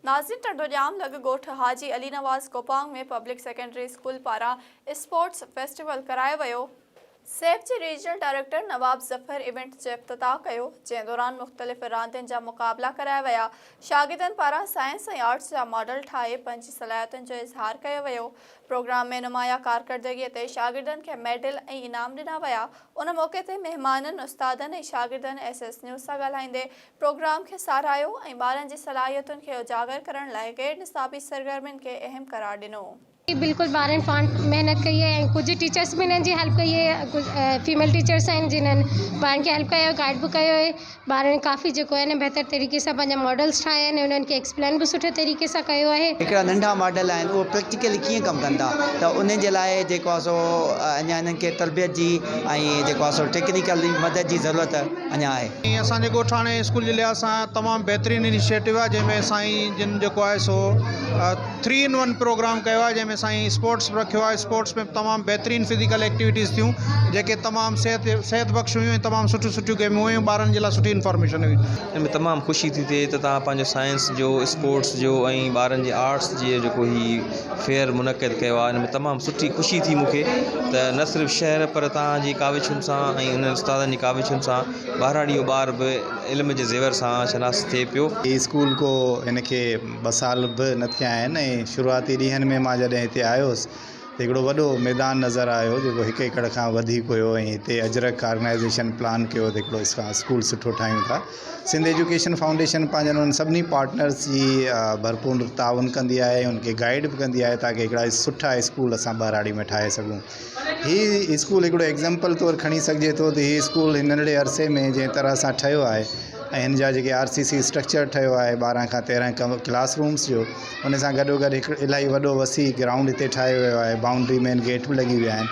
ناظرين ٽنڊوڄام لڳ ڳوٺ Haji Ali Nawaz Gopang ۾ public secondary school پاران اسپورٽس فيسٽيول ڪرايو ويو. سيف جي regional director Nawab Zafar event جو افتتاح ڪيو، جنهن دوران مختلف راندين جا مقابلا ڪرايا ويا. شاگردن پاران سائنس ۽ آرٽس جا ماڊل ٺاهي پنهنجي صلاحيتن جو اظهار ڪيو ويو. پروگرام ۾ نمايان ڪارڪردگي تي شاگردن کي ميڊل ۽ انعام ڏنا ويا. ان موقعي تي مهمانن، استادن ۽ شاگردن ايس ايس نيوز سان ڳالهائيندي پروگرام کي ساراهيو ۽ ٻارن جي صلاحيتن کي اجاگر ڪرڻ لاء غير نصابي سرگرمين کي اهم قرار ڏنو. بلڪل ٻارن پاڻ محنت ڪئي آهي ۽ ڪجهه ٽيچرس به انهن جي هيلپ ڪئي آهي ڪجهه فيميل ٽيچرس آهن جنهن ٻارن کي هيلپ ڪيو آهي گائيڊ به ڪيو آهي ٻارن ڪافي جيڪو آهي نه بهتر طريقي سان پنهنجا ماڊلس ٺاهيا آهن انهن کي ايڪسپلين به سٺي طريقي سان ڪيو آهي. هڪڙا ننڍا ماڊل آهن اهي پريڪٽيڪلي ڪيئن ڪم ڪن ٿا ته انهن جي لاء جيڪو آهي سو اڃا انهن کي تربيت جي ۽ جيڪو آهي سو ٽيڪنيڪل مدد جي ضرورت اڃا آهي. ۽ اسان جي ڳوٺاڻي اسڪول جي لحاظ سان تمام بهترين انيشيٽو آهي جنهن ۾ سائين جن جيڪو آهي سو ٿري ان ون پروگرام ڪيو آهي جنهن ۾ سائين اسپورٽس به رکيو آهي اسپورٽس ۾ تمام بهترين فزيڪل ايڪٽيوٽيز ٿيون جيڪي تمام صحت صحت بخش هيون ۽ تمام سٺيون سٺيون گيمون هيون ٻارن جي لاء سٺي انفارميشن هئي. ان ۾ تمام خوشي ٿي ٿئي ته توهان پنهنجو سائنس جو اسپورٽس جو ۽ ٻارن جي آرٽس جي جيڪو هي فيئر منعقد ڪيو آهي ان ۾ تمام سٺي خوشي ٿي مون کي ته نه صرف شهر پر توهان جي ڪاوشن سان ۽ انهن استادن جي ڪاوشن سان ٻهراڙي جو ٻار به علم جي زيور سان شناس ٿئي پيو. هي اسڪول ڪو هن کي ٻه سال به نه ٿيا آهن ۽ شروعاتي ڏينهن ۾ مان جڏهن هتي آيو هوس ته هڪڙو وڏو ميدان نظر آيو جيڪو هڪ ايڪڙ کان وڌيڪ هيو ۽ هتي اجرڪ آرگنائيزيشن پلان ڪيو ته هڪڙو اسڪول سٺو ٺاهيون ٿا سنڌ ايجوڪيشن فائونڊيشن پنهنجن انهن سڀني پارٽنرس جي ڀرپور تعاون ڪندي آهي ان کي گائيڊ به ڪندي آهي تاڪه هڪڙا سٺا اسڪول اسان ٻهراڙي ۾ ٺاهي سگهون هي اسڪول هڪڙو ايگزامپل طور کڻي سگهجي ٿو ته هي اسڪول هن ننڍڙي عرصي ۾ جنهن طرح سان ٺهيو آهي ۽ هن جا جيڪي آر سي سي اسٽرڪچر ٺهيو آهي 12 کان 13 ڪلاس رومس جو ان سان گڏو گڏ هڪ الاهي وڏو وسيع گرائونڊ هتي ٺاهيو ويو آهي بائونڊري مين گيٽ به لڳي ويا آهن.